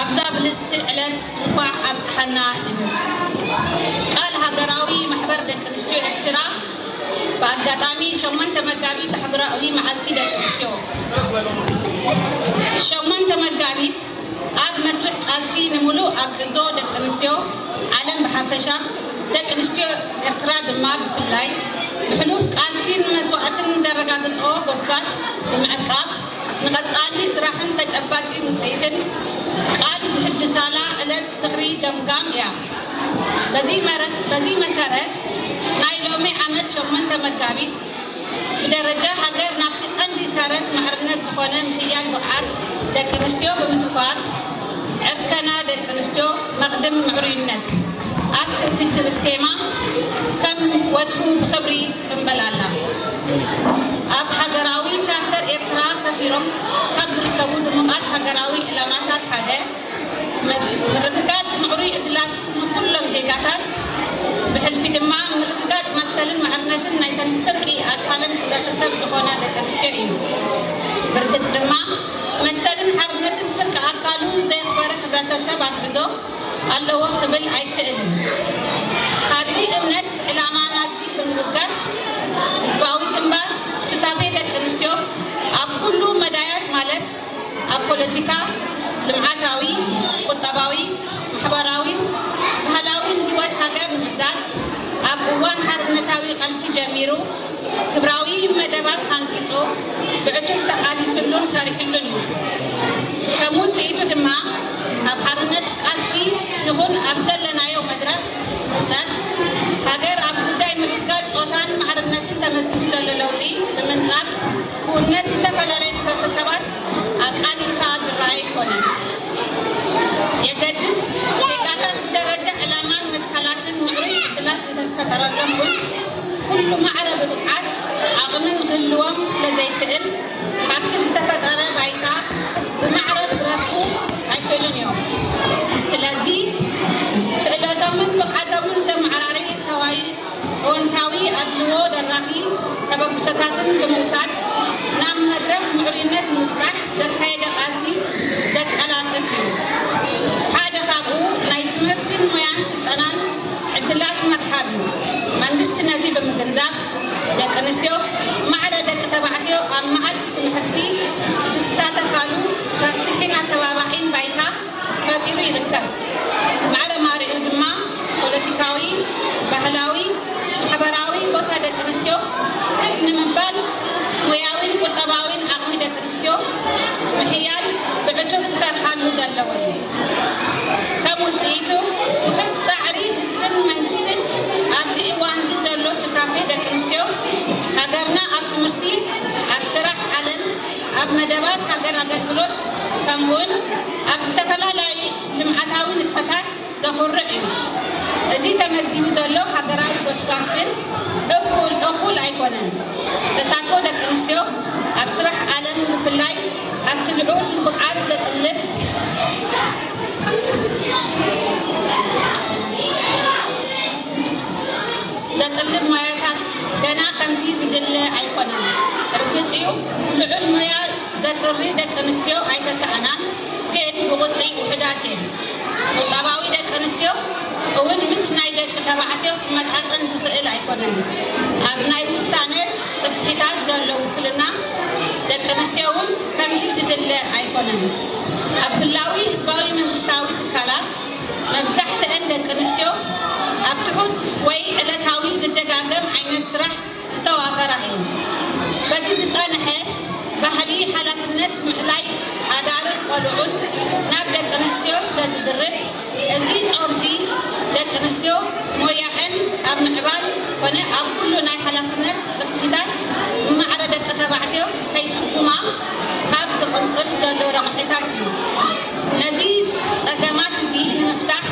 ኣብዛ ብልጽቲ ዕለት እንኳዕ ኣብጽሓና እብል። ቃል ሃገራዊ ማሕበር ደቂ ኣንስትዮ ኤርትራ ብኣጋጣሚ ሸሞንተ መጋቢት ኣህጉራዊ መዓልቲ ደቂ ኣንስትዮ። ሸሞንተ መጋቢት ኣብ መስርሕ ቃልሲ ንምሉእ ኣብ ግዞ ደቂ ኣንስትዮ ዓለም ብሓፈሻ፣ ደቂ ኣንስትዮ ኤርትራ ድማ ብፍላይ፣ ብሕሉፍ ቃልሲን መስዋእትን ዘረጋገጽኦ ጎስጓስ ብምዕቃብ፣ ንቐጻሊ ስራሕን ተጨባጢ ውጽኢትን ቃል ዝሕድሳላ ዕለት ዝኽሪ ገምጋም እያ። በዚ መረስ-፣ በዚ መሰረት፣ ናይ ሎሚ ዓመት ሸሞንተ መጋቢት፣ ብደረጃ ሃገር ናብቲ ቀንዲ ሰረት ማዕርነት ዝኾነ ምሕያል ብቕዓት ደቂ ኣንስትዮ ብምትኳር፣ ዕርከና ደቂ ኣንስትዮ መቕድም ምዕሩይነት ኣብ ትሕቲ ትብል ቴማ ከም ወትሩ ብኽብሪ ጽንበል ኣላ። ኣብ ሃገራዊ ቻርተር ኤርትራ ሰፊሮም ካብ ዝርከቡ ድሙቓት ሃገራዊ ዕላማታት ሓደ፣ ምርግጋጽ ምዕሩይ ዕድላት ንኩሎም ዜጋታት፣ ብሕልፊ ድማ ምርግጋጽ መሰልን ማዕርነትን ናይተን ፍርቂ ኣካለን ሕብረተሰብ ዝኾና ደቂ ኣንስትዮ እዩ። ብርግጽ ድማ፣ መሰልን ሓርነትን ፍርቂ ኣካሉ ዘየኽበረ ሕብረተሰብ ኣትሕዞ ኣለዎ ክብል ኣይክእልን። ካብዚ እምነት ዕላማ ናዚ ብምብጋስ፣ ህዝባዊ ግንባር ሱታፌ ደቂ ኣንስትዮ ኣብ ኩሉ መዳያት፣ ማለት ኣብ ፖለቲካ፣ ልምዓታዊ፣ ቁጠባዊ፣ ማሕበራዊን ባህላዊን ህይወት ሃገር ንምህናጽ ኣብ እዋን ሓርነታዊ ቃልሲ ጀሚሩ፣ ክብራዊ መደባት ሃንጺጹ፣ ብዕቱብ ተቓሊስሉን ሰሪሕሉን እዩ። ከም ውጽኢቱ ድማ፣ ኣብ ሓርነት ቃልሲ ይኹን ኣብ ዘለናዮ መድረኽ ህንጸት ሃገር፣ ኣብ ጉዳይ ምርግጋጽ ጾታን ማዕርነትን ተመዝጊቡ ዘሎ ለውጢ ብምንጻር፣ ክውንነት ዝተፈላለየ ሕብረተሰባት ኣቃሊልካ ዝረኣ ኣይኮነን። የገድስ፣ ዜጋታት ብደረጃ ዕላማን መትከላትን ምዕሩይ ዕድላት እንተዝፈጠረሎም እውን፣ ኩሉ ማዕረ ብብቕዓት ዓቕምን ክህልዎም ስለ ዘይክእል፣ ካብቲ ዝተፈጠረ ባይታ ብማዕረ ክረብሑ ኣይክእሉን እዮም። ስለዚ፣ ክእለቶምን ብቕዓቶምን ዘመዓራሪ እታዋይ እወንታዊ ኣድልዎ ደራኺ ተበግሶታትን ብምውሳድ፣ ናብ መድረኽ ምዕሩይነት ንምብጻሕ ዘካየደ ቃልሲ ዘቀላጥፍ እዩ። ሓደ ካብኡ ናይ ትምህርትን ሞያን ስልጠናን ዕድላት ምርሓብ እዩ። መንግስቲ ነዚ ብምግንዛብ፣ ደቂ ኣንስትዮ ማዕረ ደቂ ተባዕትዮ ኣብ መኣዲ ትምህርቲ ዝሳተፋሉ ሰፊሕን ኣተባባዒን ባይታ ፈጢሩ ይርከብ። ማዕረ ማሪኡ ድማ፣ ፖለቲካዊ፣ ባህላዊ፣ ማሕበራዊ ቦታ ደቂ ኣንስትዮ ክብ ንምባል፣ ሞያዊን ቁጠባዊን ዓቕሚ ደቂ ኣንስትዮ ምሕያል ብዕቱብ ክሰርሓሉ ዘለዎ እዩ። ከም ውጽኢቱ፣ ውሑድ ጻዕሪ ህዝብን መንግስትን ኣብዚ እዋንዚ ዘሎ ሱታፌ ደቂ ኣንስትዮ ሃገርና ኣብ ትምህርቲ፣ ኣብ ስራሕ ዓለም፣ ኣብ መደባት ሃገር ኣገልግሎት፣ ከምኡውን ኣብ ዝተፈላለዩ ልምዓታዊ ንጥፈታት ዘኹርዕ እዩ። እዚ ተመዝጊቡ ዘሎ ሃገራዊ ጎስጓስ ግን እኹል፣ እኹል ኣይኮነን። ተሳትፎ ደቂ ኣንስትዮ ኣብ ስራሕ ዓለም፣ ብፍላይ ኣብቲ ልዑል ብቕዓት ዘጥልብ፣ ዘጥልብ ሞያታት ገና ከምቲ ዝድለ ኣይኮነን። ርግጽ እዩ፣ ልዑል ሞያ ዘጥሪ ደቂ ኣንስትዮ ኣይተሳእናን፣ ግን ብቑጽሪ ውሑዳት እየን። ቁጠባዊ ደቂ ኣንስትዮ እውን ምስ ናይ ደቂ ተባዕትዮ ክመጣጠን ዝኽእል ኣይኮነን። ኣብ ናይ ውሳነ ጽፍሒታት ዘሎ ውክልና ደቂ ኣንስትዮ እውን ከምዚ ዝድለ ኣይኮነን። ኣብ ግላዊ ህዝባዊ መንግስታዊ ትካላት፣ መብዛሕትአን ደቂ ኣንስትዮ ኣብ ትሑት ወይ ዕለታዊ ዝደጋገም ዓይነት ስራሕ ዝተዋፈራ እየን። በቲ ዝጸንሐ ባህሊ፣ ሓላፍነት ምእላይ ሓዳርን ቆልዑን ናብ ደቂ ኣንስትዮ ስለ ዝድርብ፣ እዚ ጾርዚ ደቂ ኣንስትዮ ሞያአን ኣብ ምዕባል ኮነ ኣብ ኩሉ ናይ ሓላፍነት ጽፍሒታት ብማዕረ ደቂ ተባዕትዮ ከይስጉማ ካብ ዝቕንጽል ዘሎ ረቑሒታት እዩ። ነዚ ጸገማት እዚ ንምፍታሕ፣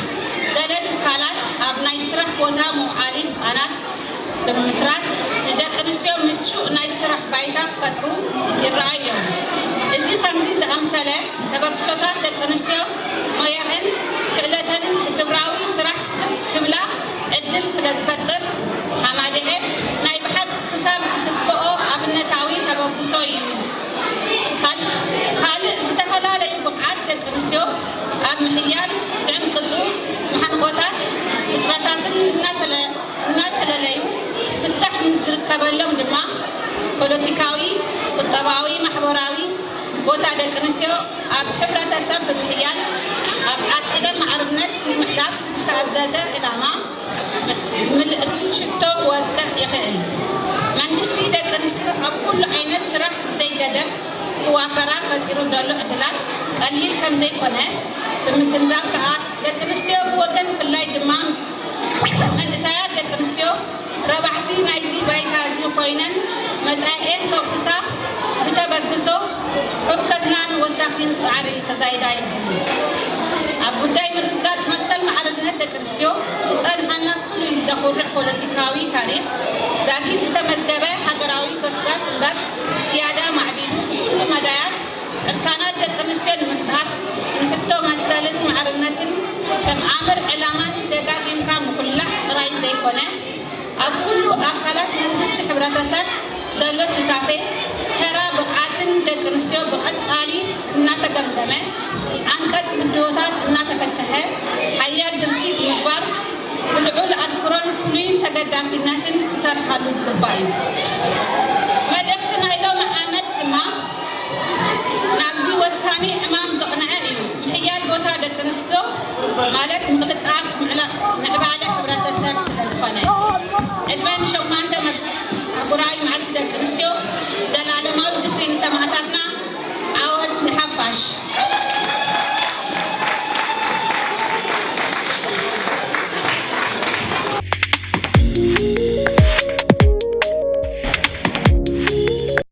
ገለ ትካላት ኣብ ናይ ስራሕ ቦታ መውዓሊ ህጻናት ብምምስራት፣ ንደቂ ኣንስትዮ ምቹእ ናይ ስራሕ ባይታ ክፈጥሩ ይረኣዩ እዮም። እዚ ከምዚ ዝኣምሰለ ተበግሶታት፣ ደቂ ኣንስትዮ ሞያአን ክእለተንን ብግብራዊ ስራሕ ክብ ክብላ ዕድል ስለ ዝፈጥር፣ ሃማደኤ ናይ ብሓቂ ክሳብ ዝግብኦ ኣብነታዊ ተበግሶ እዩ። ካል-፣ ካልእ ዝተፈላለዩ ብቕዓት ደቂ እናተለ- እናተለለዩ ፍታሕ ምስ ዝርከበሎም ድማ ፖለቲካዊ፣ ቁጠባዊ፣ ማሕበራዊ ቦታ ደቂ ኣንስትዮ ኣብ ሕብረተሰብ ብምሕያል ኣብ ኣጸደ ማዕርነት ንምሕላፍ ዝተኣዘዘ ዕላማ ምልእቲ ሽቶ ክወቅዕ ይኽእል። መንግስቲ ደቂ ኣንስትዮ ኣብ ኩሉ ዓይነት ስራሕ ብዘይገደብ ክዋፈራ ፈጢሩ ዘሎ ዕድላት ቀሊል ከም ዘይኮነ ብምግንዛብ ከኣ ደቂ ኣንስትዮ ብወገን ብፍላይ ድማ መንእሰያት ደቂ ኣንስትዮ ረባሕቲ ናይዚ ባይታ እዚ ኮይነን መጻኢኤን ከውሕሳ ብተበግሶ ሕውከትናን ወሳኺን ጻዕሪ ከዛይዳ የድሊ። ኣብ ጉዳይ ምርግጋጽ መሰል ማዕርነት ደቂ ኣንስትዮ ዝጸንሓና ፍሉይ ዘኹርዕ ፖለቲካዊ ታሪኽ ዛጊት ዝተመዝገበ ሃገራዊ ገስጋስ እምበር ዝያዳ ማዕቢሉ ብኩሉ መዳያት ዕርካናት ደቂ ኣንስትዮ ንምፍታሕ ንሕቶ መሰልን ማዕርነትን ከም ኣምር ዕላማን ደጋጊምካ ምኹላዕ ጥራይ ዘይኮነ ኣብ ኩሉ ኣካላት መንግስቲ ሕብረተሰብ ዘሎ ሱታፌ ተራ ብቕዓትን ደቂ ኣንስትዮ ብቐጻሊ እናተገምገመ ዓንቀጽ ብድሆታት እናተፈተሐ ሓያል ድርኪት ምግባር ብልዑል ኣትኩሮን ፍሉይን ተገዳሲነትን ክሰርሓሉ ዝግባእ እዩ። መልእኽቲ ናይ ሎሚ ዓመት ድማ ናብዚ ወሳኒ ዕማም ዘቕንዐ እዩ። ምሕያል ቦታ ደቂ ኣንስትዮ ማለት ምቕልጣፍ ምዕባለ